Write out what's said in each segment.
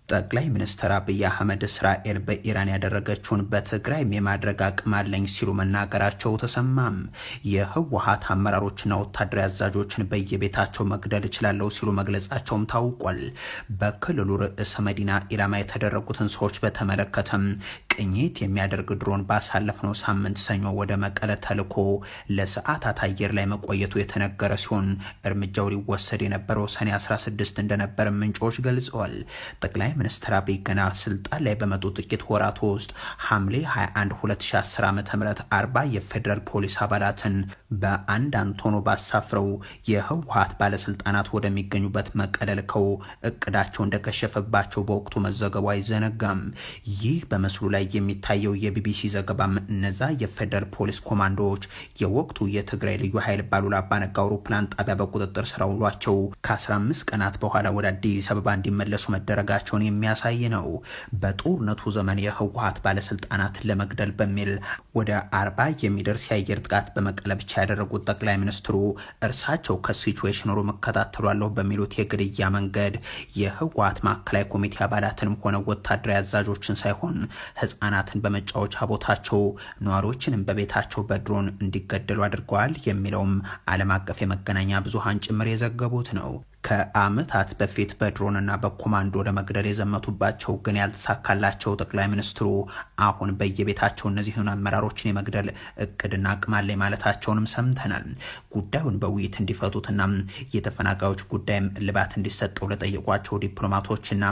ጠቅላይ ሚኒስትር አብይ አህመድ እስራኤል በኢራን ያደረገችውን በትግራይም የማድረግ አቅም አለኝ ሲሉ መናገራቸው ተሰማም። የህወሀት አመራሮችና ወታደራዊ አዛዦችን በየቤታቸው መግደል እችላለሁ ሲሉ መግለጻቸውም ታውቋል። በክልሉ ርዕሰ መዲና ኢላማ የተደረጉትን ሰዎች በተመለከተም ቅኝት የሚያደርግ ድሮን ባሳለፍነው ሳምንት ሰኞ ወደ መቀለ ተልኮ ለሰዓታት አየር ላይ መቆየቱ የተነገረ ሲሆን እርምጃው ሊወሰድ የነበረው ሰኔ 16 እንደነበረ ምንጮች ገልጸዋል። ጠቅላይ ሚኒስትር አብይ ገና ስልጣን ላይ በመጡ ጥቂት ወራት ውስጥ ሐምሌ 21 2010 ዓ ም 40 የፌዴራል ፖሊስ አባላትን በአንድ አንቶኖቭ አሳፍረው የህወሀት ባለስልጣናት ወደሚገኙበት መቀለ ልከው እቅዳቸው እንደከሸፈባቸው በወቅቱ መዘገቡ አይዘነጋም። ይህ በምስሉ ላይ የሚታየው የቢቢሲ ዘገባም እነዛ የፌዴራል ፖሊስ ኮማንዶዎች የወቅቱ የትግራይ ልዩ ኃይል ባሉላ አባነጋ አውሮፕላን ጣቢያ በቁጥጥር ስር አውሏቸው ከ15 ቀናት በኋላ ወደ አዲስ አበባ እንዲመለሱ መደረጋቸውን የሚያሳይ ነው። በጦርነቱ ዘመን የህወሀት ባለስልጣናት ለመግደል በሚል ወደ 40 የሚደርስ የአየር ጥቃት በመቀለ ብቻ ያደረጉት ጠቅላይ ሚኒስትሩ እርሳቸው ከ situation room እከታተሏለሁ በሚሉት የግድያ መንገድ የህወሀት ማዕከላዊ ኮሚቴ አባላትንም ሆነ ወታደራዊ አዛዦችን ሳይሆን ህጻናትን በመጫወቻ ቦታቸው፣ ነዋሪዎችንም በቤታቸው በድሮን እንዲገደሉ አድርገዋል የሚለውም ዓለም አቀፍ የመገናኛ ብዙሃን ጭምር የዘገቡት ነው። ከአመታት በፊት በድሮንና በኮማንዶ ለመግደል የዘመቱባቸው ግን ያልተሳካላቸው ጠቅላይ ሚኒስትሩ አሁን በየቤታቸው እነዚህን አመራሮችን የመግደል እቅድና አቅም አለኝ ማለታቸውንም ሰምተናል። ጉዳዩን በውይይት እንዲፈቱትና የተፈናቃዮች ጉዳይም እልባት እንዲሰጠው ለጠየቋቸው ዲፕሎማቶችና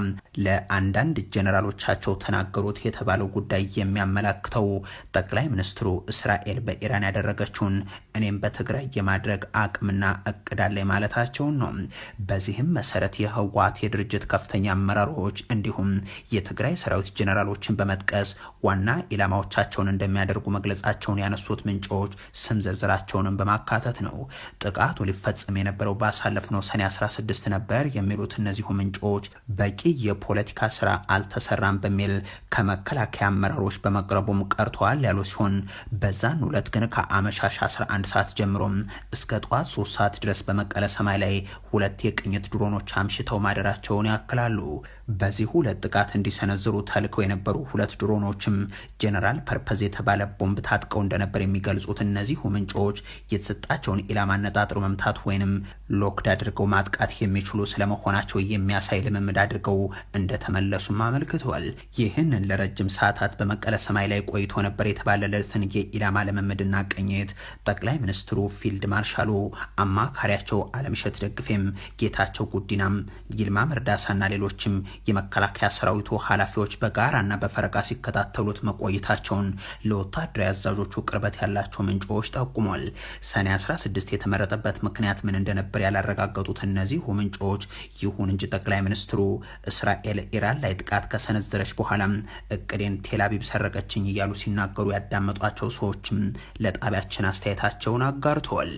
ለአንዳንድ ጀኔራሎቻቸው ተናገሩት የተባለው ጉዳይ የሚያመላክተው ጠቅላይ ሚኒስትሩ እስራኤል በኢራን ያደረገችውን እኔም በትግራይ የማድረግ አቅምና እቅድ አለኝ ማለታቸውን ነው። በዚህም መሰረት የህወሓት የድርጅት ከፍተኛ አመራሮች እንዲሁም የትግራይ ሰራዊት ጀኔራሎችን በመጥቀስ ዋና ኢላማዎቻቸውን እንደሚያደርጉ መግለጻቸውን ያነሱት ምንጮች ስም ዝርዝራቸውንም በማካተት ነው። ጥቃቱ ሊፈጸም የነበረው ባሳለፍነው ሰኔ 16 ነበር የሚሉት እነዚሁ ምንጮች በቂ የፖለቲካ ስራ አልተሰራም በሚል ከመከላከያ አመራሮች በመቅረቡም ቀርተዋል ያሉ ሲሆን በዛን ዕለት ግን ከአመሻሽ 11 ሰዓት ጀምሮም እስከ ጠዋት 3 ሰዓት ድረስ በመቀለ ሰማይ ላይ ሁለት የቅኝት ድሮኖች አምሽተው ማደራቸውን ያክላሉ። በዚህ ሁለት ጥቃት እንዲሰነዝሩ ተልከው የነበሩ ሁለት ድሮኖችም general purpose የተባለ ቦምብ ታጥቀው እንደነበር የሚገልጹት እነዚሁ ምንጮች የተሰጣቸውን ኢላማ አነጣጥሮ መምታት ወይንም locked አድርገው ማጥቃት የሚችሉ ስለመሆናቸው የሚያሳይ ልምምድ አድርገው እንደተመለሱም አመልክተዋል። ይህንን ለረጅም ሰዓታት በመቀለ ሰማይ ላይ ቆይቶ ነበር የተባለለትን የኢላማ ልምምድና ቅኝት ጠቅላይ ሚኒስትሩ፣ ፊልድ ማርሻሉ፣ አማካሪያቸው አለምሸት ደግፌም፣ ጌታቸው ጉዲናም፣ ይልማ መርዳሳና ሌሎችም የመከላከያ ሰራዊቱ ኃላፊዎች በጋራና በፈረቃ ሲከታተሉት መቆየታቸውን ለወታደራዊ አዛዦቹ ቅርበት ያላቸው ምንጮች ጠቁሟል። ሰኔ 16 የተመረጠበት ምክንያት ምን እንደነበር ያላረጋገጡት እነዚሁ ምንጮች፣ ይሁን እንጂ ጠቅላይ ሚኒስትሩ እስራኤል ኢራን ላይ ጥቃት ከሰነዘረች በኋላም እቅዴን ቴልአቪቭ ሰረቀችኝ እያሉ ሲናገሩ ያዳመጧቸው ሰዎችም ለጣቢያችን አስተያየታቸውን አጋርተዋል።